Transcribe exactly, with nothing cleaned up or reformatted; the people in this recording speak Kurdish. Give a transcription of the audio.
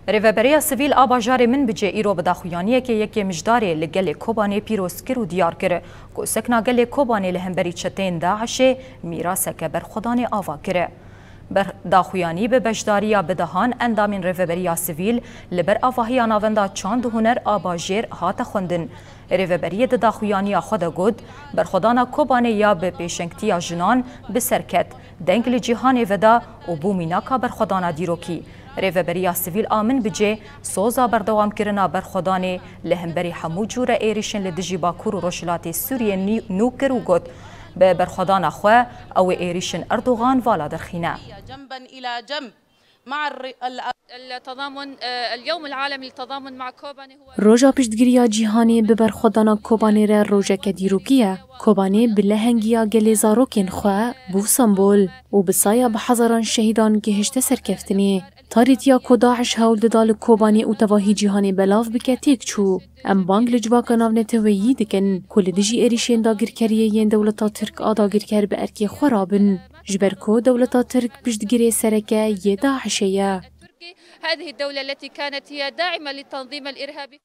Rêveberiya Sivîl a bajarê Minbicê îro bi daxuyaniyekê yekê mijdarê li gelê Kobanê pîroz kir û diyar kir ku sekna gelê Kobanê li hemberî çeteyên DAIŞê mîraseke berxwedanê ava kir. Ber-, daxuyanî bi beşdariya bi dehan endamên Rêveberiya Sivîl li ber avahiya Navenda Çand û Huner a Bajêr hate xwendin. Rêveberiyê di daxuyaniya xwe de got, berxwedana Kobanê ya bi pêşengtiya jinan bi ser ket, deng li cîhanê veda û bû mînaka berxwedana dîrokî. Rêveberiya Sivîl a Minbicê soza berdewamkirina berxwedanê li hemberî hemû cûre êrîşên li dijî Bakur û Rojhilatê Sûriyê nî-, nû kir û got, bi berxwedana xwe ew ê êrîşên Erdogan vala derxîne. جنبا إلى جنب مع الر- ال- التضامن، آه، اليوم العالمي للتضامن مع كوباني هو Roja piştgiriya cîhanê bi berxwedana Kobanê re rojeke dîrokî ye. Kobanê bi lehengiya gelê zarokên xwe bû sembol û bi saya bi hezaran şehîdan gihişte serkeftinê. Tarîtiya ku DAIŞ hewl dida li Kobanê û tevahî cîhanê belav bike têk çû. Em bang li civaka navneteweyî dikin ku li dijî êrîşên dagirkeriyê yên dewleta Tirk a dagirker bi erkê xwe rabin. Ji ber ku dewleta Tirk piştgirê sereke yê DAIŞê ye. هذه الدولة التي كانت هي داعمة للتنظيم الإرهابي.